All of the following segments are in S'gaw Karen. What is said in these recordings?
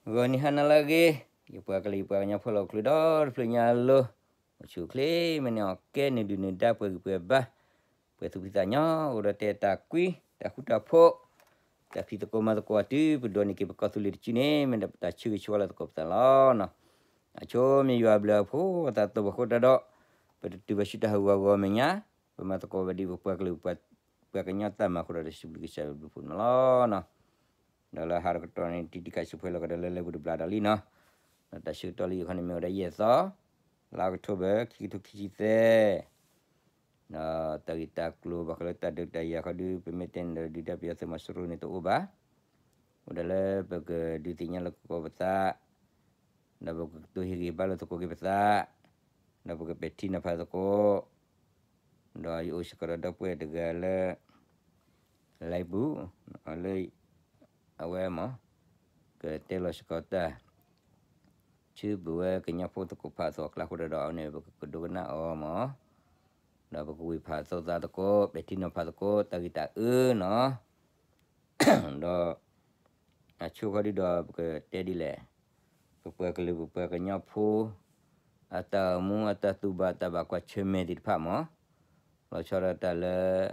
ဂီၤနံၤဟါနၤလၢအဂ့ၤ, ယပှၤကလုာ်ယပှၤကညီဖိလီၤအိၣ်ချုးဒီတဖျၢၣ်ညါအလိၤ, အိၣ်ဆူၣ်အိၣ်ချ့ မ့ၢ်န့ၢ်အီၣ်ကဲ နုာ်ဒုၣ်နုာ်ဒါ ပှဲၤဂံၢ်ပှဲၤဘါ, ပှဲၤသူၣ်ဖှံသးညီ, အိၣ်ဒီးတဲတၢ်ကွံ, တၢ်ဃူတၢ်ဖိး, တၢ်ဖံးသကိးမၤသကိးတုၤ ပဒိးန့ၢ်က့ၤပကီၢ်သူလ့ၤတစုန့ၣ် မ့ၢ်ဒၣ်ပတၢ်ဆၢဂ့ၤဆၢဝါလၢသကိးပသးလီၤနီၤ. အဆိမ့ၢ်ယွၤအဘျုးအဖှိၣ်အသးသီၣ်ဘၣ်ဃိတၢ်ဒီး ပတတုၤဘၣ်ဆူတၢ်ဟးဂီၤဂီၤမဲာ်ညါ, ပမၤသကိးဘၣ်ဒ်ပပှၤကလုာ် ပှၤကညီတၢ်မၤအဃိဒီး တၢ်စံးဘျုးကစၢ်ယွၤဘျုးဖှိၣ်န့ၣ်လီၤနီၤ. ဒီးလၢဟါတကတီၢ်န့ၣ် တံၤတံၤခးစံးဖှဲလီၤကဒီးလၢလၢပူၤတဘျီဒီးလံနီၤ. ဒီးတၢ်ဆၢကတီၢ်လၢယခီန့ၣ်မ့ၢ်ဝဲဒၣ်ယဲၢ်သီ, လါအီးကထိဘၢၣ် ခံကထိခံဆံသၢ, ဒီးတၢ်ဂ့ၢ်တၢ်ကျိၤဘၣ်ဃးလၢတၢ်ဒုးတၢ်ယၤခီဒု ပမ့ၢ်တဲန့ၣ်ဒီး ဒုၣ်ဒါပယီၤသုးမီၤစိရိၤန့ၣ်တအိၣ်ဘၣ်. အိၣ်ဒၣ်လၢပကဒုးသ့ၣ်ညါလိာ်သကိးပသး, ဒီးပကကတိၤဟ့ၣ်ဂံၢ်ဟ့ၣ်ဘါလိာ်သကိးက့ၤပသး, ဒီးပကပဲာ်ထံနီၤဖးသကိး, ဒီးယအိၣ်စ့ၢ်ကီးဒီးဒီပုၢ်ဝဲၢ်တဂၤလၢ လံာ်ပူၤ, လၢ အဝဲမ့ၢ် ကတဲလီၤစ့ၢ်ကီးတၢ် ဆူပဝဲကညီဖိသကိးဖးအသိးအကျါဃိဒီး အဝဲန့ၣ် ပကကဒိကနၣ်အီၤမ့ၢ်, ဒီးပကဝံၢ်ဖးသိသးသကိး ပဲာ်ထံနီၤဖးသကိး တၢ်ဂ့ၢ်တၢ်အၢနီၤ. ဒီး အဆိခီဒုဒီး ပကတဲဒ်လဲၣ်, ပပှၤကလုာ်ပပှၤကညီဖိ အတၢ်အိၣ်မူအတၢ်သူၣ်ဘၣ်တၢ်ဘၣ်ကွၢ်ဆၢၣ်မဲာ်သ့ၣ်တဖၣ်မ့ၢ်, လီၤဆီဒၣ်တၢ်လၢ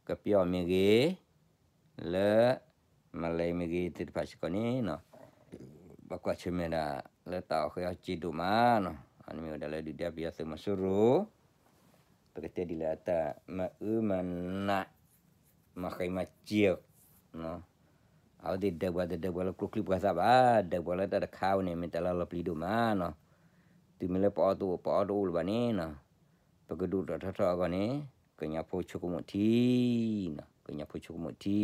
ကပျီမ့ၢ်ဂ့ၤ, လၢ မလဲၤမ့ၢ်ဂ့ၤသ့ၣ်တဖၣ်စ့ၢ်ကီးန့ၣ်နီၤ, ဘၣ်ကွၢ်ဆၢၣ်မဲာ်ဒၣ် လၢတၢ်အီၣ်ဃဲအီၣ်စ့ဒိၣ်မးနီၤ. အန့ၣ်မ့ၢ်ဝဲဒၣ်လၢဒုၣ်ဒါပယီၤသုးမီၤစိရိၤ ပကတဲဒ်လဲၣ် အတၢ်မၤအၢမၤနး မၤဃဲမၤစ့ၢ် အဝဲသ့ၣ်ဒၢးပှၤတဒၢးပှၤလၢကျိချံပှၤသၣ်ဘၣ်, ဒၢးပှၤလၢတၢ်တခါဝဲန့ၣ် မ့ၢ်တၢ်လၢလီၤပျံၤဒိၣ်မးနီၤ. တုၤမ့ၢ်လၢပအီၣ်တအိၣ် ပအီၣ်တအိၣ်လၢၤဘၣ်န့ၣ်နီၤ, ပကဒုးထီၣ်ထီထီၣ်အဂီၢ်န့ၣ် ကညီဖိဆိကမိၣ်ထံနီၤ, ကညီဖိဆိကမိၣ်ထံ,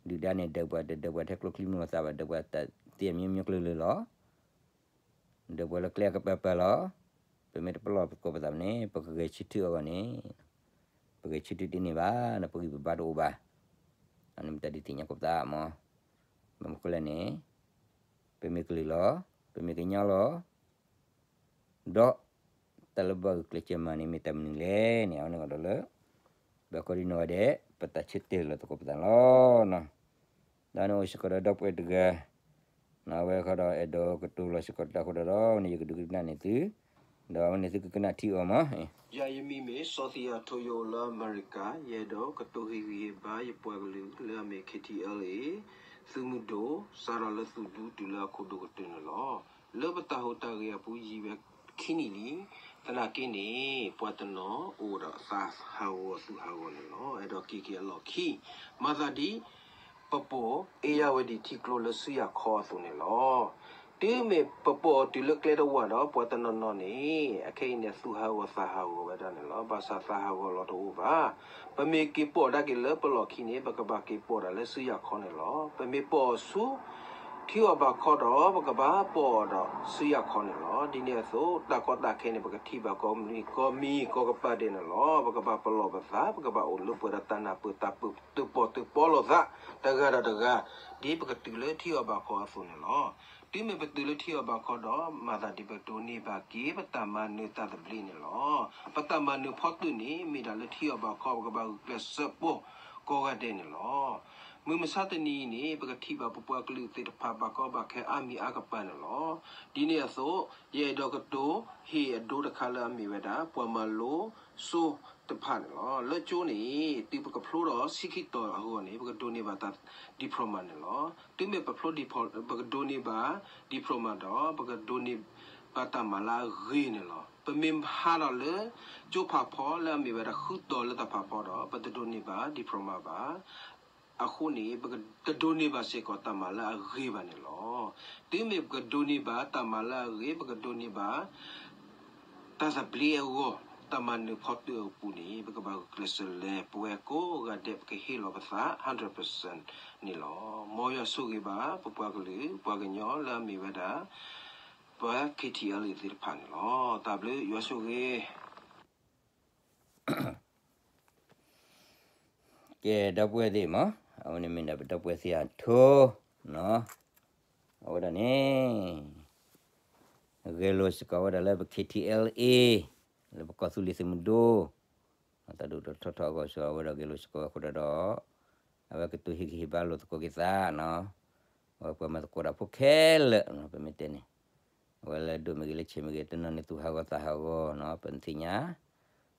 ဒုၣ်ဒါန့ၣ် ဒၢးပှၤတဒၢးပှၤထဲကျိချံမုၢ်သၣ်ဘၣ်, ဒၢးပှၤတၢ်သ့ၣ်အမျိုးမျိုးကျၢၤလၢာ်လီၤ. ဒၢးပှၤလၢကျဲအကပၤပၤလီၤ. ပမ့ၢ်တပလီၢ်သကိးပသးန့ၣ် ပကဂဲၤဆၢထၢၣ်အဂီၢ်န့ၣ် ပဂဲၤဆၢထၢၣ်တန့ၢ်ဘၣ်နီၤ, ပဂံၢ်ပဘါတအိၣ်ဘၣ်. အန့ၣ်မ့ၢ်တၢ်ဒုးသ့ၣ်ညါကိးပသးမ့ၢ်, ဘၣ်မနုၤဃိလဲၣ်န့ၣ် ပမ့ၢ်ကလုာ်လီၤ, ပမ့ၢ်ကညီလီၤ ဒီး တၢ်လၢဘၣ်ဂုာ်ကျဲးစၢးမၤန့ၣ် မ့ၢ်တၢ်မနုၤလဲၣ်န့ၣ် အဝဲန့ၣ်ကဒီးလၢ ဘၣ်ကီဒ်နီၢ်ဂၤဒဲး ပတၢ်ဆၢတဲာ်လီၤသကိးပသးလီၤနီၤ. ဒီးန့ၣ်အိၣ်စ့ၢ်ကီးဒီးဒီပုၢ်ဝဲၢ်တဂၤ, အဝဲခီဒီးအဲၣ်ဒိးကတိၤလီၤစ့ၢ်ကီးတၢ်ဃိဒီးဒီး န့ၣ်ယကဒုးကနၣ်န့ၢ်သု, ဒီးအဝဲန့ၣ်သုကကနၣ်ထံအီၤမ့ၢ်. ယၤယမံၤမ့ၢ်စီၤသံယၤထိယအိၣ်လၢအမဲရကၤ, ယအဲၣ်ဒိးကတိၤဟ့ၣ်ဂံၢ်ဟ့ၣ်ဘါယပှၤကလုာ်လၢအမ့ၢ် ခ့ထံအၣ်လ်အ့, သုးမုၢ်ဒိၣ် စးထီၣ်လၢသုးဒူတုၤလၢအခိၣ်ဒိၣ်ကတၢၢ်န့ၣ်လီၤ. လၢပတၢ်ဟူးတၢ်ဂဲၤအပူၤယံာ်ဝဲခံနံၣ်လံ. သနာ်က့န့ၣ် ပှၤတနီၤအိၣ်ဒီးသးဟးဂီၤသူၣ်ဟးဂီၤန့ၣ်လီၤ. အဲၣ်ဒိးက့ၤက့ၤအလီၢ်ခံ, မၤသးဒ် ပပိာ် အ့ၣ်ယၣ်ဝဲဒံး ထံကျိလၢစုယၤခီအသိးန့ၣ်လီၤ. တုၤမ့ၢ်ပပိာ်အီၤတုၤလၢကျဲတဝၢ်ဒီး ပှၤတနီၤနီၤန့ၣ် အခဲအံၤန့ၣ် သူၣ်ဟးဂီၤသးဟးဂီၤဝဲဒၣ်န့ၣ်လီၤ. ဘၣ်ဆၣ်သးဟးဂီၤလီၤတအိၣ်ဘၣ်. ပမ့ၢ်က့ၤပိာ်ဒၣ်က့ၤလၢပလီၢ်ခံန့ၣ် ပကဘၣ်က့ၤပိာ်ဒၣ်လၢစုယၤခီန့ၣ်လီၤ. ပမ့ၢ်ပိာ်အီၤဆူ ထံအီၣ်ဘၣ်ခီဒီး ပကဘၣ်ပိာ်အီၤဒီးစုယၤခီန့ၣ်လီၤ. ဒ်န့ၣ်အသိး တၢ်ကီတၢ်ခဲန့ၣ် ပကထံၣ်ဘၣ်ကိးမုၢ်နံၤကိးမံၤကိးကပၤဒဲးန့ၣ်လီၤ. ပကဘၣ်ပလီၢ်ပသး, ပကဘၣ်အိၣ်လၢပှဲၤဒီးတၢ်နၢ်ပၢၢ်တၢ်ပၢၢ် သုးပီၢ်သုးပီလိာ်သး တဂၤဒီးတဂၤ, ဒ်ပကတုၤလၢထံအီၣ်ဘၣ်ခီအသိးန့ၣ်လီၤ. တုၤမ့ၢ်ပတုၤလၢထံအီၣ်ဘၣ်ခီဒီး မၤသးဒ်ပဒိးန့ၢ်ဘၣ်က့ၤ ပတၢ်မၤနၢၤတၢ်သဘျ့န့ၣ်လီၤ. ပတၢ်မၤနၢၤဖီတုာ်န့ၣ် မ့ၢ်ဒၣ်လၢထံအီၣ်ဘၣ်ခီ ပကဘၣ်ဂုာ်ကျဲးစၢးပီၢ်ကိးဂၤဒဲးန့ၣ်လီၤ. မုၢ်မဆါတနံၤအံၤန့ၣ် ပကထံၣ်ဘၣ်ပပှၤကလုာ်သ့ၣ်တဖၣ် ဘၣ်ကီဘၣ်ခဲအါမံၤအါကပၤန့ၣ်လီၤ. ဒ်န့ၣ်အသိး ယအဲၣ်ဒိးကတိၤဟ့ၣ်အဒိတခါလၢအမ့ၢ်ဝဲဒၣ် ပှၤမၤလိစိတဖၣ်န့ၣ်လီၤ. လၢကၠိန့ၣ် တုၤပကဖျိဒီးဆံခံတီၤအဂီၢ်န့ၣ် ပကဒိးန့ၢ်ဘၣ်တၢ် diploma န့ၣ်လီၤ. တုၤမ့ၢ်ပဖျိ diploma ပကဒိးန့ၢ်ဘၣ် diploma ဒီး ပကဒိးန့ၢ်ဘၣ်တၢ်မၤလၢအဂ့ၤန့ၣ်လီၤ. ပမ့ၢ်ဟးဒီးလၢ ကၠိဖးဖီလၢအမ့ၢ်ဝဲဒၣ်ဃုတီၤလၢတၢ်ဖးဖီဒီး ပတဒိးန့ၢ်ဘၣ် diploma ဘၣ်. အဃိန့ၣ် ပကဒိးန့ၢ်ဘၣ်စ့ၢ်ကီးတၢ်မၤလၢအဂ့ၤဘၣ်န့ၣ်လီၤ. တုၤမ့ၢ်ပကဒိးန့ၢ်ဘၣ်တၢ်မၤလၢအဂ့ၤ ပကဒိးန့ၢ်ဘၣ် တၢ်သဘျ့အဂီၢ် တၢ်မၤနၢၤဖီတၢၣ်အပူၤန့ၣ် ပကဘၣ်ဂုာ်ကျဲးစၢးလဲၤ ပဝဲကိးဂၤဒဲး ပကဟ့ၣ်လီၤပသး hundred percent န့ၣ်လီၤ. မ်ယွၤဆိၣ်ဂ့ၤဘၣ် ပပှၤကလုာ် ပှၤကညီလၢအမ့ၢ်ဝဲဒၣ် ပှၤ ခ့ထံအၣ်လ့ၣ် သ့ၣ်တဖၣ်န့ၣ်လီၤ. တၢ်ဘျုး ယွၤဆိၣ်ဂ့ၤ ကဲ ဒီပုၢ်ဝဲၢ်သ့ၣ်မး, အဝဲန့ၣ်မ့ၢ်ဒၣ်ပဒီပုၢ်ဝဲၢ်သ့ၣ်အထိနီၤ, အဝဲဒၣ်န့ၣ် ဂဲၤလိာ်စ့ၢ်ကီးဝဲဒၣ်လၢပ ခ့ထံအၣ်လ့ၣ် လၢပကီၢ်သူလ့ၤသုးမုၢ်ဒိၣ် တၢ်ဒိၣ်ထီၣ်ထီထီၣ်အဂီၢ် ဆိအဝဲဒၣ်ဂဲၤလိာ်စ့ၢ်ကီးဝဲအဃိဒီး အဝဲကတိၤဟ့ၣ်ဂံၢ်ဟ့ၣ်ဘါလိာ်သကိးက့ၤသးနီၤ. အဝဲပှၤမၤသကိးတၢ်ဖိခဲလၢာ်နီၤ ပမ့ၢ်တဲန့ၣ်, အဝဲလၢဒိၣ်မ့ၢ်ဂ့ၤလၢဆံးမ့ၢ်ဂ့ၤ တနီၤန့ၣ်သူၣ်ဟးဂီၤသးဟးဂီၤနီၤ ပသ့ၣ်ညါ,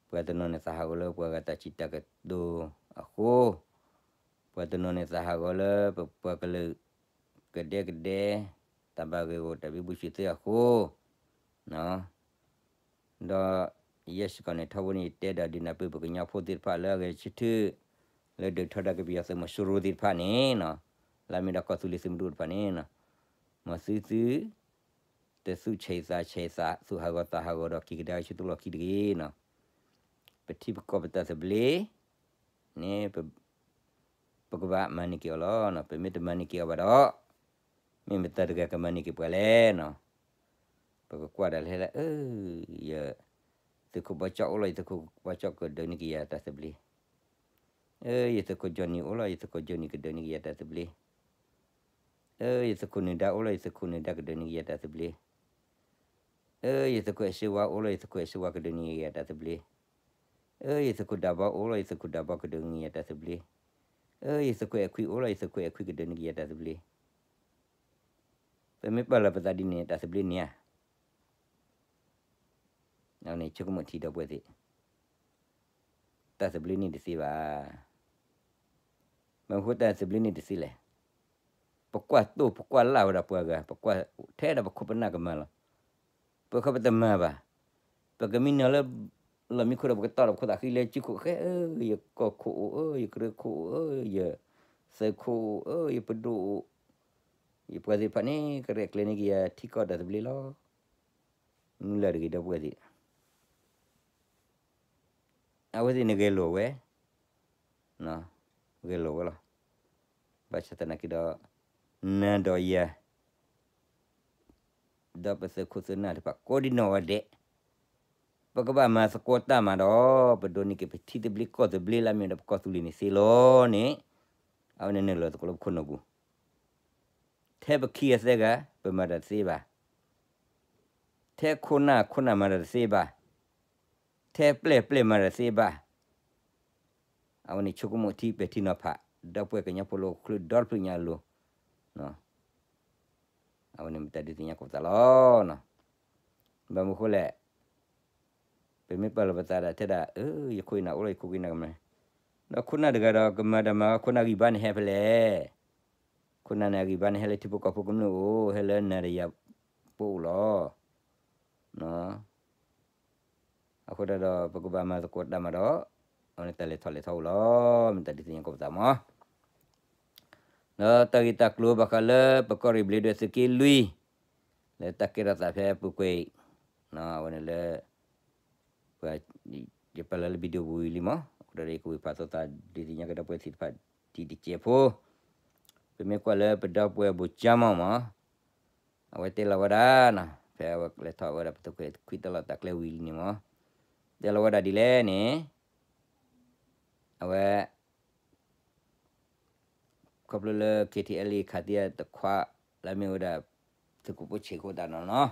ပှၤတနီၤန့ၣ်သးဟးဂီၤလၢပှၤဂၤတၢ်စံးတၢ်ကတိၤအဃိ, ပှၤတနီၤန့ၣ်သးဟးဂီၤလၢပပှၤကလုာ် ကဒဲကဒဲ တၢ်ဘၣ်ဂ့ၢ်ဂီၢ်တၢ်ဘံဘူဆံသ့အဃိ, ဒီးယဲစ့ၢ်ကီးန့ၣ် ထီဘိန့ၣ် ယတဲဒီးဒုးနၢ်ပၢၢ်ပကညီဖိသ့ၣ်တဖၣ်လၢအဂဲၤဆၢထၢၣ် လၢဒုးထီဒါက့ၤပယီၤသုးမီၤစိရိၤသ့ၣ်တဖၣ်န့ၣ်နီၤ, လၢအမ့ၢ်ဒၣ်ကီၢ်သူလ့ၤသုးမုၢ်ဒိၣ်တဖၣ်န့ၣ်နီၤ, မ်သုသု တသူၣ်ဆံးသးဆံးသး သူၣ်ဟးဂီၤသးဟးဂီၤဒီးက့ၤကဒါက့ၤဆူတလီၢ်ခံတဂ့ၤနီၤ, ပထံပကီၢ်ပတၢ်သဘျ့န့ၣ် ပကဘၣ်မၤန့ၢ်က့ၤအီၤလီၤ. ပမ့ၢ်တမၤန့ၢ်က့ၤအီၤဘၣ်ဒီး မ့ၢ်မတၤတဂၤကမၤန့ၢ်က့ၤပှၤလဲၣ်နီၤ. ပကကွၢ်ဒၣ်လဲၣ်လၢ အၢ ယသုးခိၣ်ဘီကၠီအိၣ်လီၤ ယသုးခိၣ်ဘီကၠီကဒုးန့ၢ်က့ၤယၤတၢ်သဘျ့, အၢ ယသုးခိၣ်ကၠီနံၤအိၣ်လီၤ ယသုးခိၣ်ကၠီနံၤကဒုးန့ၢ်က့ၤယၤတၢ်သဘျ့, အၢ ယသုးခိၣ်နၢၤဒါအိၣ်လီၤ ယသုးခိၣ်နၢၤဒါကဒုးန့ၢ်က့ၤယၤတၢ်သဘျ့, အၢ ယသုးခိၣ်အဲၣ်စ့ဝါအိၣ်လီၤ ယသုးခိၣ်အဲၣ်စ့ဝါကဒုးန့ၢ်က့ၤယၤတၢ်သဘျ့, အၢ ယသုးခိၣ်ဒၢဘီအိၣ်လီၤ ယသုးခိၣ်ဒၢဘီကဒုးန့ၢ်က့ၤယၤတၢ်သဘျ့, အၢ ယသုးခိၣ်အဲၣ်ခွံအိၣ်လီၤ ယသုးခိၣ်အဲၣ်ခွံကဒုးန့ၢ်က့ၤယၤတၢ်သဘျ့, ပမ့ၢ်ပာ်လီၤပသးဒ်န့ၣ် တၢ်သဘျ့န့ၣ်ဧါ အဝဲန့ၣ်ဆိကမိၣ်ထံဒီပုၢ်ဝဲၢ်သ့ၣ်, တၢ်သဘျ့န့ၣ်တသ့ဘၣ်. မ့ၢ်ဃိတၢ်သဘျ့န့ၣ်တသ့လဲၣ်. ပကွၢ်တိၢ်ပကွၢ်လၢ်ဝဲဒၣ်ပှၤဂၤ ပကွၢ်ထဲဒၣ်ပခိၣ်ပနၢ်ကမၤလီၤ. ပဃီပတမၤဘၣ်. ပကမံနီၤလၢ လီၢ်မံခိၣ်ဒီးပကတီၢ်ဒီးပခိၣ်သးဃံလၢစုခိၣ်ဃဲ အၢ ယကီၢ်ခိၣ်အိၣ် အၢ ယကရၢခိၣ်အိၣ် အၢ ယသုးခိၣ်အိၣ် အၢ ယပဒိၣ်အိၣ်, ယပှၤသ့ၣ်တဖၣ်န့ၣ် ကရဲၣ်ကျဲၤန့ၢ်က့ၤယၤထံကီၢ်တၢ်သဘျ့လီၤ. မုၢ်လၢ်တဂ့ၤဒီပုၢ်ဝဲၢ်သ့ၣ် အဝဲသ့ၣ်န့ၣ်ဂဲၤလိာ်ဝဲ, ဂဲၤလိာ်ဝဲလီၤ. ဘၣ်ဆၣ်သနာ်က့ဒီး နၤဒီးယၤ ဒီးပသုးခိၣ်သုးနၢ်တဖၣ်ကိးဒံနီၢ်ဂၤဒဲး, ပကဘၣ်မၤသကိးတၢ်မၤဒီး ပဒိးန့ၢ်က့ၤပထံသဘျ့ကီၢ်သဘျ့လၢအမ့ၢ်ဝဲဒၣ်ပကီၢ်သူလ့ၤန့ၣ်သ့လီၤန့ၣ်, အဝဲန့ၣ်နုာ်လီၤသကိးလၢပခိၣ်နူာ်ပူၤ, ထဲပခံဂၤသၢဂၤ ပမၤတၢ်တသ့ဘၣ်. ထဲခိၣ်နၢ်ခိၣ်နၢ်မၤတၢ်တသ့ဘၣ်, ထဲပျဲၢ်ပျဲၢ်မၤတၢ်တသ့ဘၣ်. အဝဲန့ၣ်ဆိကမိၣ်ထံပဲာ်ထံနီၤဖး ဒီပုၢ်ဝဲၢ်ကညီဖိလၢဟီၣ်ခိၣ်ချၢဒီတဖျၢၣ်ညါအလိၤ, အဝဲန့ၣ်မ့ၢ်တၢ်ဒုးသ့ၣ်ညါကိးပသးလီၤ. ဘၣ်မနုၤဃိလဲၣ်, ပမ့ၢ်ပာ်လီၤပသးဒၣ်ထဲဒၣ် အၢ ယခိၣ်ယနၢ်အိၣ်လီၤ ယခိၣ်ယနၢ်ကမၤ, ဒီးခိၣ်နၢ်တဂၤဒီးကမၤတၢ်မၤ ခိၣ်နၢ်ဂံၢ်ဘါန့ၣ်ဟဲဖဲလဲၣ်. ခိၣ်နၢ်န့ၣ်အဂံၢ်ဘါန့ၣ်ဟဲလၢထံဖိကီၢ်ဖိကမျၢၢ်အိၣ် ဟဲလၢနၤဒီးယၤပအိၣ်လီၤ. အဃိသတးဒီး ပကဘၣ်မၤသကိးတၢ်မၤဒီး အဝဲန့ၣ်တၢ်လဲၤထီၣ်လဲၤထီအိၣ်လီၤ. မ့ၢ်တၢ်ဒုးသ့ၣ်ညါကိးပသးမး, ဒီးတၢ်ဂ့ၢ်တၢ်ကျိၤဘၣ်ဃးလၢပကီၢ်ရ့ၣ်ဘျ့းဒွဲၣ်သုးက့လွံၢ် လၢတၢ်ကဲထီၣ်သးဖဲအပူၤကွံာ်, အဝဲန့ၣ်လၢ ပှၤ ယပာ်လီၤလၢ video ပူၤဝံၤလံမး, အဃိဒီးယကဝံၣ်ဖးသိသးဒုးသ့ၣ်ညါကဒီးပဝဲသ့ၣ်တဖၣ်တံၤတစဲးဖိ, ပမ့ၢ်ကွၢ်လၢပဒီပုၢ်ဝဲၢ်ဘိၣ်ကၠါမီၢ်မး, အဝဲတဲလီၤဝဲဒၣ်နီၤ, ဖဲအဝဲလဲၤထီၣ်ဝဲဒၣ်ပသုးခွဲးခွံတၢ်လီၢ်တၢ်ကျဲဝံၤလံန့ၣ်မး, တဲလီၤဝဲဒၣ်ဒ်လဲၣ်န့ၣ်, အဝဲ ခီဖျိလၢ KTLA ခးသံတခွး လၢမ့ၢ်ဝဲဒၣ် သုးခိၣ်ဖိဆံးခိၣ်သးနီၤ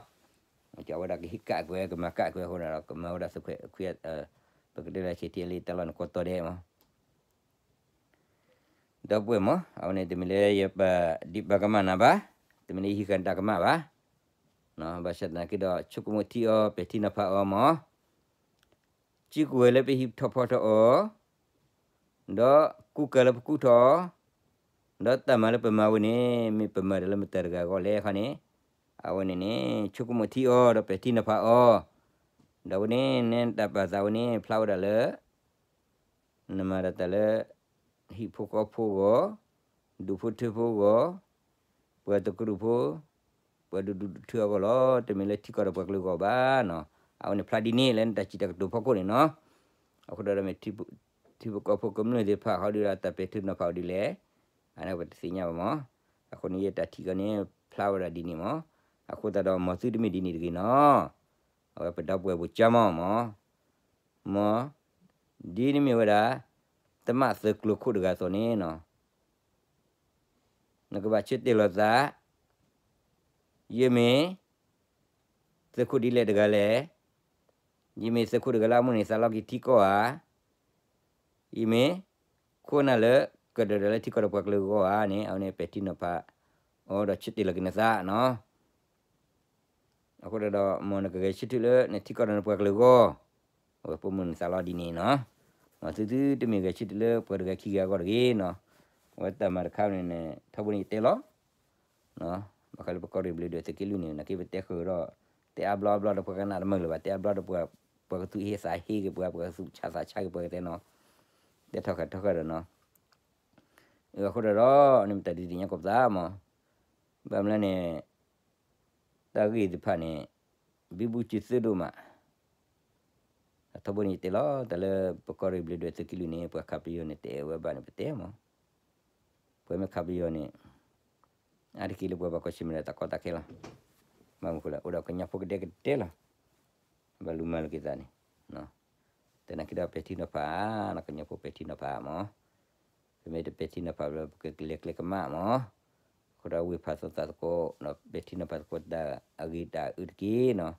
နီၤ, အဝဲဒၣ်ကဟံးကၣ်ကွံာ် ကမၤကၣ်ကွံာ်အဃိန့ၣ်ဒီး ကမၤဝဲဒၣ်သုးခွဲးခွံ, ပကတဲလၢ KTLA တၢ်လီၢ်န့ၣ်ကိးတီၤဒဲးမး ဒီပုၢ်ဝဲၢ်မး, အဝဲန့ၣ်တမ့ၢ်လၢယပာ်ဒံးပာ်ကမၣ်နၤဘၣ်, တမ့ၢ်လၢယဟံးဃာ်နတၢ်ကမၣ်ဘၣ်, ဘၣ်ဆၣ်သနာ်က့ဒီး ဆိကမိၣ်ထံအီၤ ပဲာ်ထံနီၤဖးအီၤမး, စုကဝဲၤလၢပဟံးထီၣ်ဖီထီၣ်အီၤ, ဒီးကူကၤလၢပကူထီၣ်အီၤ, ဒီးတၢ်မၤလၢပမၤဝဲန့ၣ် မ့ၢ်ပမၤတၢ်လၢမတၤတဂၤအဂီၢ်လဲၣ်ခီန့ၣ်, အဝဲန့ၣ်န့ၣ် ဆိကမိၣ်ထံအီၤ ဒီးပဲာ်ထံနီၤဖးအီၤ, ဒီးဝဲန့ၣ် နတၢ်ပာ်သးဝဲန့ၣ် ဖျါဝဲဒၣ်လၢ နမၤဒၣ်တၢ်လၢ ဟံၣ်ဖိဃီဖိအဂီၢ်, ဒူၣ်ဖိထၢဖိအဂီၢ်, ပှၤတကရူၢ်ဖိ, ပှၤဒူၣ်ဒူၣ်ထၢအဂီၢ်လီၤ. တမ့ၢ်လၢထံကီၢ်ဒီးပှၤကလုာ်အဂီၢ်ဘၣ်နီၤ. အဝဲန့ၣ်ဖျါဒ်န့ၣ်လၢနတၢ်စံးတၢ်ကတိၤဖီခိၣ်န့ၣ်နီၤ. အဃိဒီးမ့ၢ် ထံဖိကီၢ်ဖိကမျၢၢ်သ့ၣ်တဖၣ် ဟီဒုးဒီးတၢ်ပဲာ်ထံနီၤဖးအီၤဒ်လဲၣ်, အန့ၣ်ပတသ့ၣ်ညါဘၣ်မး. အဃိန့ၣ်ယတၢ်ထံၣ်ကီးန့ၣ် ဖျါဝဲဒၣ်ဒ်န့ၣ်မး. အဃိသတးဒီး မ်သုတမ့ၢ်ဒ်န့ၣ်တဂ့ၤနီၤ. အဝဲပဒီပုၢ်ဝဲၢ်ဘိၣ်ကၠါမီၢ်မး မ် ဒ်န့ၣ်မ့ၢ်ဝဲဒၣ် သမၣ်သုးကျိၤခိၣ်တဂၤအသိးန့ၣ်နီၤ, နကဘၣ်ဆၢတဲာ်လီၤသး, ယမ့ၢ် သုးခိၣ်ဒ်လဲၣ်တဂၤလဲၣ်, ယမ့ၢ်သုးခိၣ်တဂၤလၢအမိၣ်န့ၢ်သးလီက့ၤထံကီၢ်ဧါ, ယမ့ၢ် ခိၣ်နၢ်လၢ ကဒိးဒီးလၢထံကီၢ်ဒီးပှၤကလုာ်အဂီၢ်ဧါန့ၣ် အဝဲန့ၣ်ပဲာ်ထံနီၤဖး အိၣ်ဒီးဆၢတဲာ်လီၤက့ၤနသးနီၤ. အဃိဒီး မ်နကဂဲၤဆၢထၢၣ်လၢနထံကီၢ်ဒီးနပှၤကလုာ်အဂီၢ်, အဝဲပိာ်မုၣ်နသးလီၤဒ်န့ၣ်နီၤ. မ်သုသုတမ့ၢ်ဂဲၤဆၢထၢၣ်လၢပှၤတဂၤခံဂၤအဂီၢ်တဂ့ၤနီၤ. အဝဲတၢ်မၤတခါန့ၣ်န့ၣ် ထီဘိန့ၣ်ယတဲလီၤ ဘၣ်ဃးလၢပကီၢ်ရ့ၣ်ဘျ့းဒွဲၣ်သုးက့လွံၢ်န့ၣ် နာ်က့ပတဲဃုာ်ဒီး တဲအါဘျီအါဘျီဒီးပှၤကနၣ်တမုာ်လၢၤဘၣ်, တဲအါဘျီဒီးပှၤ ပှၤကသူၣ်ဟ့သးဟ့က့ၤပှၤ, ပှၤကသူၣ်ဆးသးဆးက့ၤပှၤကတဲနီၤ, တဲထီၣ်ဃာ်ထီၣ်ဃာ်ဒီးနီၤ. အဃိဒီး န့ၣ်မ့ၢ်တၢ်ဒုးသ့ၣ်ညါကိးပသးမး, ဘၣ်မနုၤန့ၣ် တၢ်ဂ့ၢ်သ့ၣ်တဖၣ်န့ၣ် ဘံဘူစံးသုဒိၣ်မး ထီဘိန့ၣ်ယတဲလီၤ တၢ်လၢပကီၢ်ရ့ၣ်ဘျ့းဒွဲၣ်သုးက့လွံၢ်န့ၣ် ပှၤခးပယီၤန့ၣ် တအဲၣ်ဝဲဘၣ်န့ၣ် ပတဲမး, ပှၤမ့ၢ်ခးပယီၤန့ၣ် အါတက့ၢ်လၢပှၤဘၣ်ကွၢ်ဆၢၣ်မဲာ်ဒီးတၢ်ကီတၢ်ခဲလီၤ. ဘၣ်မနုၤဃိလဲၣ် အိၣ်ဒီးကညီဖိကဒဲကဒဲလီၤ. ဘၣ်လူၤမၤလိာ်က့ၤသးန့ၣ်, သနာ်က့ဒီးပဲာ်ထံနီၤဖး, ကညီဖိပဲာ်ထံနီၤဖးမး, ပမ့ၢ်တပဲာ်ထံနီၤဖးဘၣ် ပကလဲၤကျဲကမၣ်မး, အဃိဒီးဝ့ၢ်ဖးသီသးသကိး, ပဲာ်ထံနီၤဖးသကိးတၢ်အဂ့ၤတၢ်အအၢတက့ၢ်နီၤ.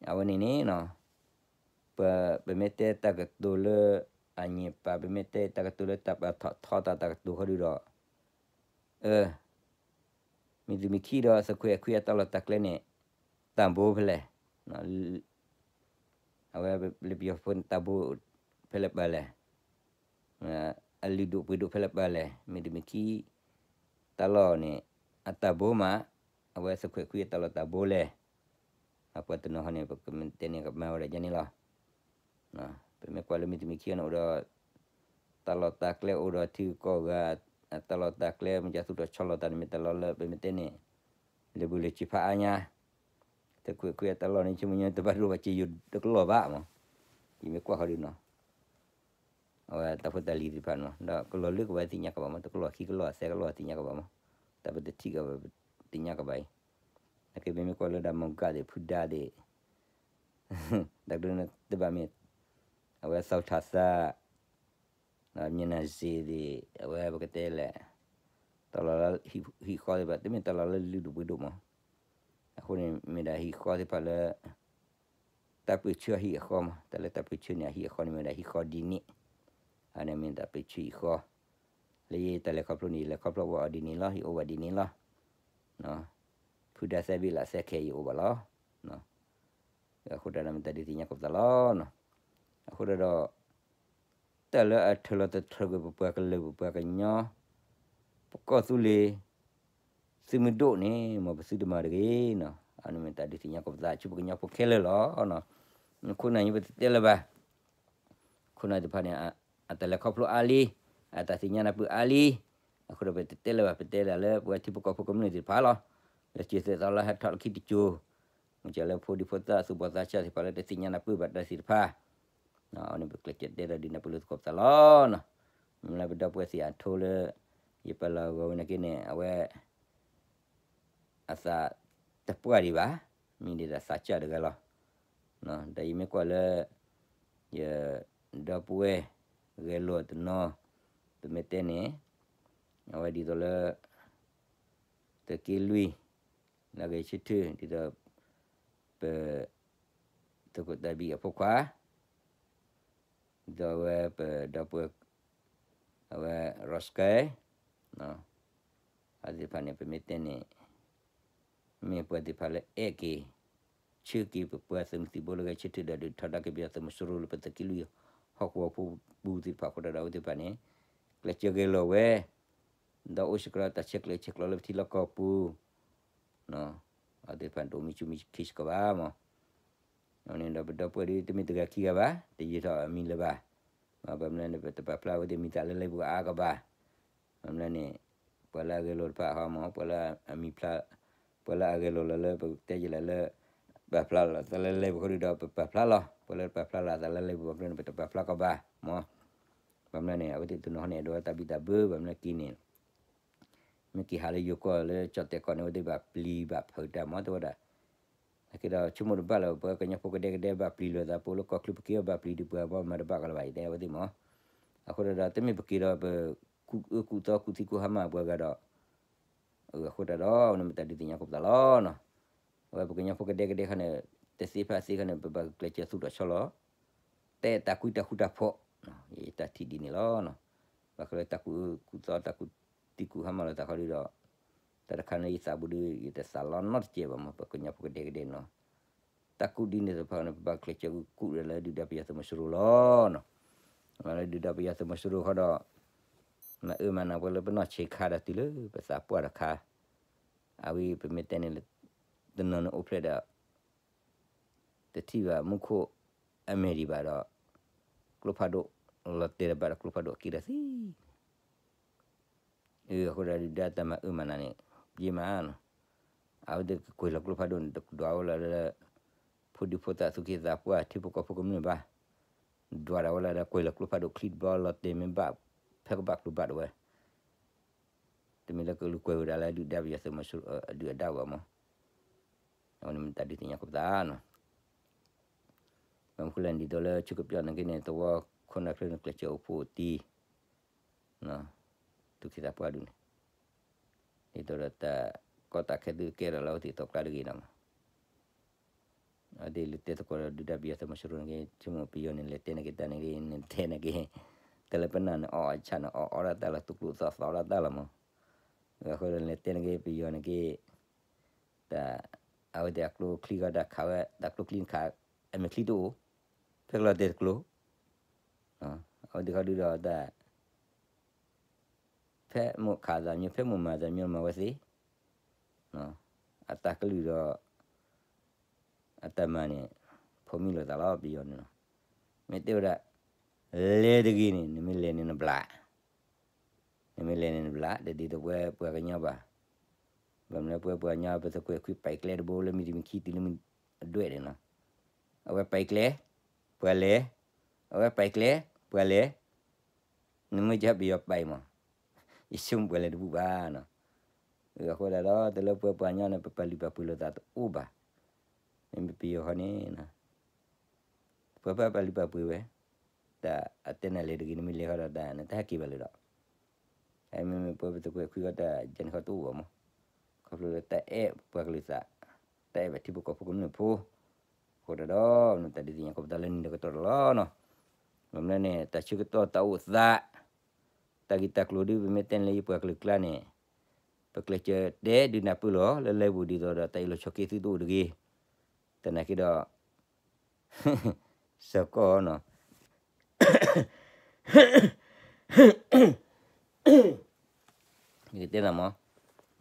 အဝဲန့ၣ်န့ၣ်နီၤ, ပ ပမ့ၢ်တဲတၢ်ကတိၤလၢအညံၤပာ်, ပမ့ၢ်တဲတၢ်ကတိၤလၢတၢ်ပာ်ထီၣ်ထီတၢ်တၢ်ကတိၤဃီဒုဒီး, အ မ့ၢ်သုးမ့ၢ်ခံဒီးသုးခွဲးခွံအတၢ်လီၢ်တၢ်ကျဲန့ၣ်, တၢ်ဘိဖဲလဲၣ်, အဝဲလၢပယီၤဖိန့ၣ်တၢ်ဘိဖဲလဲၣ်ပာ်လဲၣ်, အလုၢ်ဒိၣ်ပှ့ၤဒိၣ်ဖဲလဲၣ်ပာ်လဲၣ်, မ့ၢ်သုးမ့ၢ်ခံ တၢ်လီၢ်န့ၣ် အတၢ်ဘိမး, အဝဲသုးခွဲးခွံအတၢ်လီၢ်တၢ်ဘိလဲၣ်, အပှၤတနီၤဟီန့ၣ် ပကမ့ၢ်တဲန့ၣ်ကမၤဝဲဒၣ်ယါန့ၣ်လီၤ. ပမ့ၢ်ကွၢ်လၢမ့ၢ်သုးမ့ၢ်ခံန့ၣ်အိၣ်ဒီး တၢ်လီၢ်တၢ်ကျဲအိၣ်ဒီးထံဂုၤကီၢ်ဂၤ, တၢ်လီၢ်တၢ်ကျဲ မ့ၢ်ကသူၣ်ထီၣ်ဆီလီၤတၢ်န့ၣ် မ့ၢ်တၢ်လီၢ်လၢပမ့ၢ်တဲန့ၣ် လၢာ်ဘူၣ်လၢာ်စ့ဖးအါညါ, သုးခွဲးခွံအတၢ်လီၢ်န့ၣ် ဆိကမိၣ်ညီတဘၣ်ဒိဘၣ်စ့ယိၤတကလီၢ်ဘၣ်မး, ယမ့ၢ်ကွၢ်ဃီဒုနီၤ အဝဲတၢ်ဖိတၢ်လံၤသ့ၣ်တဖၣ်န့ၣ်မး ဒီးကလီၤလၢကဝဲသ့ၣ်ညါကဘၣ်မး တကလီၢ်ခံကလီၢ်သၢကလီၢ်သ့ၣ်ညါကဘၣ်မး, တၢ်ပတထံၣ်ကဘၣ်ပသ့ၣ်ညါကဘၣ်အံၤ, နာ်က့ပမ့ၢ်ကွၢ်လၢဒၣ်မုၢ်ကၣ်သ့ၣ် ဖုဒါသ့ၣ် တၢ်ကဒုန့ၣ်တဘၣ်မ့ၢ် အဝဲသီထၣ်သး မ့ၢ်နၤစ့သ့ၣ် အဝဲပကတဲလဲၣ် တၢ်လီၢ်လၢဟံၣ်ဃီသ့ၣ်တဖၣ် တမ့ၢ်တၢ်လီၢ်လၢလုၢ်ဒိၣ်ပှ့ၤဒိၣ်မး, အဃိန့ၣ် မ့ၢ်ဒၣ်ဟံၣ်ဃီသ့ၣ်တဖၣ်လၢ တၢ်ပၢၢ်ဆၢအဟံၣ်အဃီမး, တၢ်လၢတၢ်ပၢၢ်ဆၢန့ၣ် အဟံၣ်အဃီန့ၣ်မ့ၢ်ဝဲဒၣ်ဟံၣ်ဃီဒ်န့ၣ်, အန့ၣ်မ့ၢ်တၢ်ပၢၢ်ဆၢဟံၣ်ဃီ, လၢယတၢ်လဲၤခီဖျိန့ၣ် ယလဲၤခီဖျိဘၣ်အီၤဒ်န့ၣ်လီၤ, ယအိၣ်ဘၣ်ဒ်န့ၣ်လီၤ, ဖုဒါသၢဘ့ၣ်လၢသၢခဲအံၤယအိၣ်ဘၣ်လီၤ. အဃိတၢ်ဒီးမ့ၢ်တၢ်ဒုးသ့ၣ်ညါကိးပသးလီၤ. အဃိတၢ်ဒီး တၢ်လၢအထၢၣ်လီၤတထၢၣ်ကွံာ်ပပှၤကလုာ်ပပှၤကညီ ပကီၢ်သူလ့ၤ သုးမုၢ်ဒိၣ်န့ၣ် မ်ပသုတမၤတဂ့ၤနီၤ, အန့ၣ်မ့ၢ်တၢ်ဒုးသ့ၣ်ညါကိးပသး ဆူပကညီဖိခဲလၢာ်လီၤ. ခိၣ်နၢ်ညါပတတဲလၢၤဘၣ် ခိၣ်နၢ်သ့ၣ်တဖၣ်န့ၣ် အတၢ်လဲၤခီဖျိအါလံ, အတၢ်သ့ၣ်ညါနၢ်ပၢၢ်အါလံ, အဃိဒီးပတတဲလၢၤဘၣ် ပတဲဒၣ်လၢပဝဲထံဖိကီၢ်ဖိကမျၢၢ်သ့ၣ်တဖၣ်လီၤ. လၢစၢၤသွဲၣ်သီလၢဟဲထီၣ်လၢခံတစိၤ, မ့ၢ်စၢၤလၢဖိဒံဖိသၣ်သူၣ်ဘီၣ်သးစၢ်သ့ၣ်တဖၣ်လၢတသ့ၣ်ညါနၢ်ပၢၢ်ဘၣ်တၢ်သ့ၣ်တဖၣ်, အန့ၣ်ပကျဲးစၢးတဲဒီးဒ်န့ၣ်ပလူၤသကိးပသးလီၤ. မ့ၢ်လၢပဒီပုၢ်ဝဲၢ်သ့ၣ်အထိလၢ ယပာ်လီၤဂီၤဝဲနာ်က့န့ၣ် အဝဲ အသးတပှၢ်ဒံးဘၣ်, မ့ၢ်ဒ်သိးသးစၢ်တဂၤလီၤ. ဒီးယမ့ၢ်ကွၢ်လၢ ယဒီပုၢ်ဝဲၢ်ဂဲၤလိာ်တနီၤ, ပမ့ၢ်တဲန့ၣ် အဝဲဒ်သိးလၢ သုးက့လွံၢ် လၢအဂဲၤဆၢထၢၣ် ဒ်သိး ပ သုးခိၣ်တၢ်ဘံၣ်အဖိခွါ ဒီးအဝဲပဒီပုၢ်ဝဲၢ် အဝဲ ရီစကဲ အဝဲသ့ၣ်တဖၣ်န့ၣ် ပမ့ၢ်တဲန့ၣ် မ့ၢ်ပှၤသ့ၣ်တဖၣ်လၢအဲၣ်က့ၤ ဆၢက့ၤပပှၤသုးမုၢ်သံၣ်ဘိလၢဂဲၤဆၢထၢၣ်ဒီးဒုးထီဒါက့ၤပယီၤသုးမီၤစိရိၤလၢပသုးက့လွံၢ်ဟီၣ်ကဝီၤဖိပူၤသ့ၣ်တဖၣ်အဃိဒီး အဝဲသ့ၣ်တဖၣ်န့ၣ် ကျဲးစၢးဂဲၤလိာ်ဝဲ ဒီးအိၣ်စ့ၢ်ကီးတၢ်ဆဲးကျိးဆဲးကျိးလၢပထံလီၢ်ကီၢ်ပူၤ အဝဲသ့ၣ်တဖၣ်န့ၣ် တအိၣ်မံဆူၣ်မံခံစ့ၢ်ကီးဘၣ်မး. အဝဲန့ၣ်ဒီးပဒီပုၢ်ဝဲၢ်ဒ်တမ့ၢ်တဂၤခံဂၤဘၣ်, တယံာ်ထီၣ်အမံၤလၢၤဘၣ်. ဘၣ်မနုၤန့ၣ် ပတပာ်ဖျါအဝဲသ့ၣ်မံၤသးလၢလဲပူၤအါကဘၣ်. ဘၣ်မနုၤန့ၣ် ပှၤလၢအဂဲၤလိာ်တဖၣ်ဟီမး ပှၤလၢအမံၤဖျါ ပှၤလၢအဂဲၤလိာ်လၢလၢပကတဲယဲလၢ ပာ်ဖျါလီၤသးလၢလဲပူၤဃီဒုဒီးပပာ်ဖျါလီၤ. ပှၤလၢတပာ်ဖျါလီၤသးလၢလဲပူၤဘၣ်မနုၤန့ၣ် ပတပာ်ဖျါကဘၣ်မး. ဘၣ်မနုၤန့ၣ် အဝဲသ့ၣ်တနီၤန့ၣ် အဲၣ်ဒိးဝဲတၢ်ဘံၣ်တၢ်ဘၢ ဘၣ်မနုၤက့ၤန့ၣ် မ့ၢ်က့ၤဟးလၢယိၤကီၢ်လၢကၠီၣ်တဲာ်ကီၢ်န့ၣ် အဝဲသ့ၣ်ဘၣ်ပျံၤဘၣ်ဖုးတၢ်မး တဲဝဲဒၣ်. နာ်က့ဒီးဆိကမိၣ်တဘၣ်လၢၤ ပှၤကညီဖိကဒဲကဒဲဘၣ်ပျံၤလိာ်သး ပအိၣ်လၢကီၢ်ချၢပက့ၤဘၣ်ပျံၤဒံးပှၤဘၣ်မၤတဘၣ်ကီးလၢၤဘၣ် ယတဲအဝဲသ့ၣ်မး. အဃိဒီးတမ့ၢ်ပက့ၤဒီးပကူၣ်အၢကူၣ်သီကူၣ်သံကူၣ်ဟါမၢ်ပှၤဂၤဒီး အဃိတၢ်ဒီး နမ့ၢ်တၢ်ဒုးသ့ၣ်ညါကိးပသးလီၤနီၤ. အဝဲပကညီဖိကဒဲကဒဲခါန့ၣ် တသ့ဖဲသ့ခါန့ၣ် ပဘၣ်ကျဲးစၢးသူၣ်ထီၣ်ဆီလီၤ တဲတၢ်ကွံတၢ်ဃူတၢ်ဖိး, ယတၢ်ထံၣ်ဒ်န့ၣ်လီၤ. ဘၣ်ဃးလၢတၢ်ကူၣ်အၢကူၣ်သီတၢ်ကူၣ်သံကူၣ်ဟါမၢ်လိာ်သးခီဒုဒီး တၢ်တခါန့ၣ် ယသးဘူးဒီး ယတသးလီနီတစဲးဘၣ်မး ပှၤကညီဖိကဒဲကဒဲနီၤ. တၢ်ကူၣ်ဒ်န့ၣ်သ့ၣ်တဖၣ်န့ၣ် ပဘၣ်ကျဲးစၢးကူၣ်ဒီးလၢဒုၣ်ဒါပယီၤသုးမီၤစိရိၤလီၤနီၤ. လၢဒုၣ်ဒါပယီၤသုးမီၤစိရိၤဃီဒီး မၤအၢမၤနးပှၤလၢပနီၢ်ဆံးခါဒီးတုၤလၢပသးပှၢ်တခါ, အဝဲပမ့ၢ်တဲန့ၣ်လၢ တနီၤန့ၣ်အိၣ်ဖျဲၣ်ဒီး တထံၣ်ဘၣ်မူခိၣ်အမဲာ်ဒံးဘၣ်ဒီး ကျိဖးဒိၣ်လီၤတဲာ်တဘၣ်ဒီးကျိဖးဒိၣ်က့ၤဒီးသံ အဃိဒီးဒုၣ်ဒါတၢ်မၤအၢမၤနးန့ၣ် ယ့မးနီၤ. အဝဲသ့ၣ်ကကွဲးလီၤကျိဖးဒိၣ်န့ၣ် တဒွးဝဲလၢ ဖိဒံဖိသၣ်သူၣ်က့သးပှၢ်ထံဖိကီၢ်ဖိကမျၢၢ်ဘၣ်, ဒွးဒၣ်ဝဲလၢဒၣ်ကွဲးလီၤကျိဖးဒိၣ်ချံတဘျီလီၤတဲာ်မ့ၢ်ဘၣ် ဖဲကဘၣ်ကျိဘၣ်ဒၣ်ဝဲ တမ့ၢ်လၢကလူၤကွဲးဝဲဒၣ်လၢဒုၣ်ဒါပယီၤသုးမီၤစိရိၤအဒုၣ်အဒါဘၣ်မး. အဝဲန့ၣ်မ့ၢ်တၢ်ဒုးသ့ၣ်ညါကိးပသးနီၤ. ဘၣ်မနုၤဃိလဲၣ်န့ၣ် ဒ်သိးလၢဆူကပျီန့ၣ်က့န့ၣ် သဝီခိၣ်နၢ်ချၢန့ၣ် ကျဲးစၢးအိၣ်ဖှိၣ်တံၢ် သူၣ်က့သးပှၢ်ဒုးန့ၣ် ဒ်သိးဒီးတၢ်ကီတၢ်ခဲသုကဲထီၣ်လၢအဝဲသ့ၣ်အသီကျါတဂ့ၤနီၤမး. အဝဲသ့ၣ်လဲၤတဲသကိးဒီးဒုၣ်ဒါပယီၤသုးမီၤစိရိၤန့ၣ်က့ ဆိကမိၣ်ပယီၤန့ၣ် လဲၤတဲန့ၣ်က့ၤတၢ်န့ၣ်က့ၤ နတဲန့ၣ်က့ၤ တၢ်လၢပနၢ်န့ၣ် အီၣ်အဆၣ်န့ၣ် အီၣ်အီဒၣ်တၢ်လီၤ သူၣ်ကျိၣ်သီသီဒၣ်တၢ်လီၤမး. အဃိဒီးလဲၤတဲန့ၣ်က့ၤပယီၤန့ၣ်က့ၤ တၢ် အဝဲသ့ၣ်အကျိချံဃီတၢ်ခးဝဲ တၢ်ကျိချံခး အမဲာ်ချံတအိၣ် ဖဲကလီၤတဲာ်တကျိၤ အဝဲသ့ၣ်ခီဒုဒီးတၢ် ဖဲမိၢ်ခးသးမံၤ ဖဲမိၢ်မၤသးမံၤ မၤဝဲသ့ အတၢ်ကလုၢ်ဒီး အတၢ်မၤန့ၣ် ဖိးမံလိာ်သးလီၤ ပယီၤန့ၣ်လီၤ. မ့ၢ်တဲဝဲဒၣ် လဲၤတဂ့ၤန့ၣ် နမ့ၢ်လဲၤန့ၣ်နဘျး နမ့ၢ်လဲၤန့ၣ်နဘျး တဒ်သိးပဝဲပှၤကညီဘၣ်. ဘၣ်မနုၤလၢပဝဲပှၤကညီ ပသကွဲးခွံပာ်ကျဲတဘိလၢမံၤတမံၤခံတုၤလၢမံၤ အဒွဲၣ်န့ၣ်လီၤ. အဝဲပာ်ကျဲ ပှၤလဲၤ, အဝဲပာ်ကျဲ ပှၤလဲၤ, နမ့ၢ်ကပယီၤပာ်မး ယဆိကမိၣ်ပှၤလဲၤတဘူၣ်ဘၣ်နီၤ. အဃိသတးဒီး တလၢပဝဲပှၤကညီန့ၣ် ပပာ်လုၢ်ပာ်ပှ့ၤလိာ်သးတအိၣ်ဘၣ်. မ့မ့ၢ်ပယီၤဃီန့ၣ် ပှၤဘၣ်ပာ်လုၢ်ပာ်ပှ့ၤဝဲ, တၢ်အတဲနၤလဲၤတဂ့ၤ နမ့ၢ်လဲၤဃီဒီးတၢ် နတဟဲက့ၤဘၣ်လၢၤဒီး အမ့မ့ၢ်ပဝဲပသကွဲးခွံဃီတၢ်ယဲန့ၣ်ဃီတအိၣ်ဘၣ်မး, ခီဖျိလၢတၢ်အဲၣ်ပှၤကလုာ်သး, တၢ်အဲၣ်ဘၣ်ထံဖိကီၢ်ဖိကမျၢၢ်ဖိ, အဃိဒီး မ့ၢ်တၢ်ဒုးသ့ၣ်ညါကိးပသးလၢနံၤဒီးကတီၢ်တလီၤနီၤ, မ့ၢ်မနုၤန့ၣ် တၢ်ဆၢကတီၢ်တၢ်အိၣ်သး, တၢ်ဂ့ၢ်တၢ်ကျိၤဒ်ပမ့ၢ်တဲန့ၣ်လၢယပှၤကလုာ်ကျါန့ၣ်, ပကျဲးစၢးတဲဒုးနၢ်ပၢၢ်လီၤ လၢလၢပူၤဒ်သိးဒီးတၢ်အ့ၣ်လိာ်ဆိးက့သုတအိၣ်တဂ့ၤ, သနာ်က့ဒီး စီၤကီၢ်နီၤ ယကတဲနၤမး,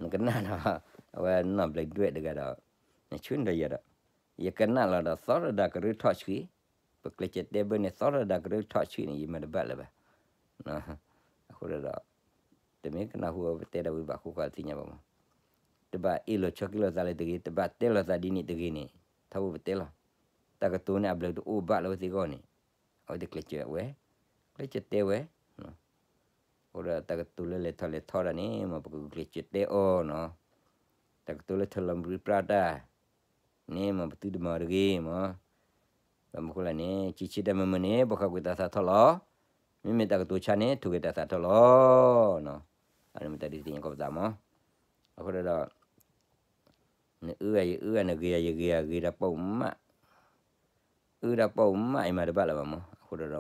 နကနၣ်ဒီး အဝဲနီၢ်ဘျဲးဒွဲၣ်တဂၤဒီး နဆှၢနဒီးယၤဒီး, ယကနၣ်လီၤဒီးသီရဒါကရၢထီၣ်ဆှံ, ပကျဲးစၢးတဲဘၢန့ၣ် သီရဒါကရၢထီၣ်ဆှံန့ၣ် ယမၤတဘၣ်လၢၤဘၣ်. အဃိဒီး တမ့ၢ်ကနၢ်ဟူအပတဲဒၣ်ဝံၤဘၣ်ဃိဃာ်သ့ၣ်ညါဘၣ်မး, တဘၣ်အ့ၣ်လိာ်ဆိးက့လိာ်သးလၢတဂ့ၤ, တဘၣ်တဲလိာ်သးဒ်န့ၣ်တဂ့ၤန့ၣ် ထီဘိပတဲလီၤ. တၢ်ကတိၤန့ၣ်အဘျုးတအိၣ်ဘၣ်လၢအဝဲသ့ၣ်အဂီၢ်န့ၣ်, အဝဲသ့ၣ်ကျဲးစၢးဝဲ, ကျဲးစၢးတဲဝဲ, အဃိဒီးတၢ်ကတိၤလၢလဲၤထီၣ်လဲၤထီတၢ်န့ၣ် မ်ပကကျဲးစၢးတဲအီၤနီၤ, တၢ်ကတိၤလၢထၢၣ်လီၤမရံပြၢတၢ် န့ၣ်မ်ပသုတမၤတဂ့ၤမး, ဘၣ်မနုၤဃိလဲၣ်န့ၣ် ဆံးဆံးတၢ်မုာ်မုာ်န့ၣ် ဘှီဃာ်ကွံာ်တၢ်သးထီၣ်လီၤ. မ့မ့ၢ်တၢ်ကတိၤဆါန့ၣ် ထိၣ်ဂဲၤတၢ်သးထီၣ်လီၤ. အန့ၣ်မ့ၢ်တၢ်ဒုးသ့ၣ်ညါကိးပသးမး, အဃိဒီး နအၢဂၤယအၢဂၤ နဂ့ၤဂၤယဂ့ၤဂၤ ဂ့ၤတၢ်ပီၣ်မး, အၢတၢ်ပီၣ်မး ယမၤတဘၣ်လၢၤဘၣ်မး, အဃိဒီး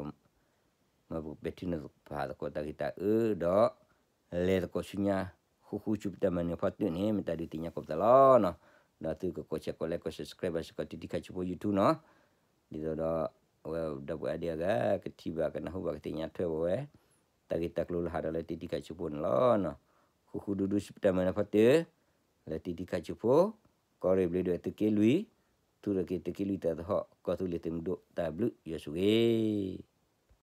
မ်ပကပဲာ်ထံနီၤဖးသကိးတၢ်ဂ့ၢ်တၢ်အၢဒီး လဲၤသကိးဆူညါ ဃူဃူဆူပတၢ်မၤနၢၤဖီတၢၣ်န့ၣ် မ့ၢ်တၢ်ဒုးသ့ၣ်ညါကိးပသးလီၤနီၤ. ဒီးသုကကိးဆဲးကိးလဲကိး subscribe ဘၣ်စ့ၢ်ကီး တံထံၣ်ခၣ်ဆူဖိ YouTube နီၤ. ဒ်သိးဒီး အဝဲဒီပုၢ်ဝဲၢ်အါဒံအါဂၤ ကထံၣ်ဘၣ်ကနၢ်ဟူဘၣ်ကသ့ၣ်ညါထွဲဝဲ တၢ်ဂ့ၢ်တၢ်ကျိၤလၢဟးထီၣ်လၢတံထံၣ်ခၣ်ဆူဖိန့ၣ်လီၤ. ဃူဃူဒူဒူဆူပတၢ်မၤနၢၤဖီတၢၣ် လၢတံထံၣ်ခၣ်ဆူဖိ, ကီၢ်ရ့ၣ်ဘျ့းဒွဲၣ်သုးက့လွံၢ်, ထူရက့ၤသုးက့လွံၢ်တၢ်သဟီၣ် ကီၢ်သူလ့ၤသုးမုၢ်ဒိၣ်တၢ်ဘျုးယွၤဆိၣ်ဂ့ၤ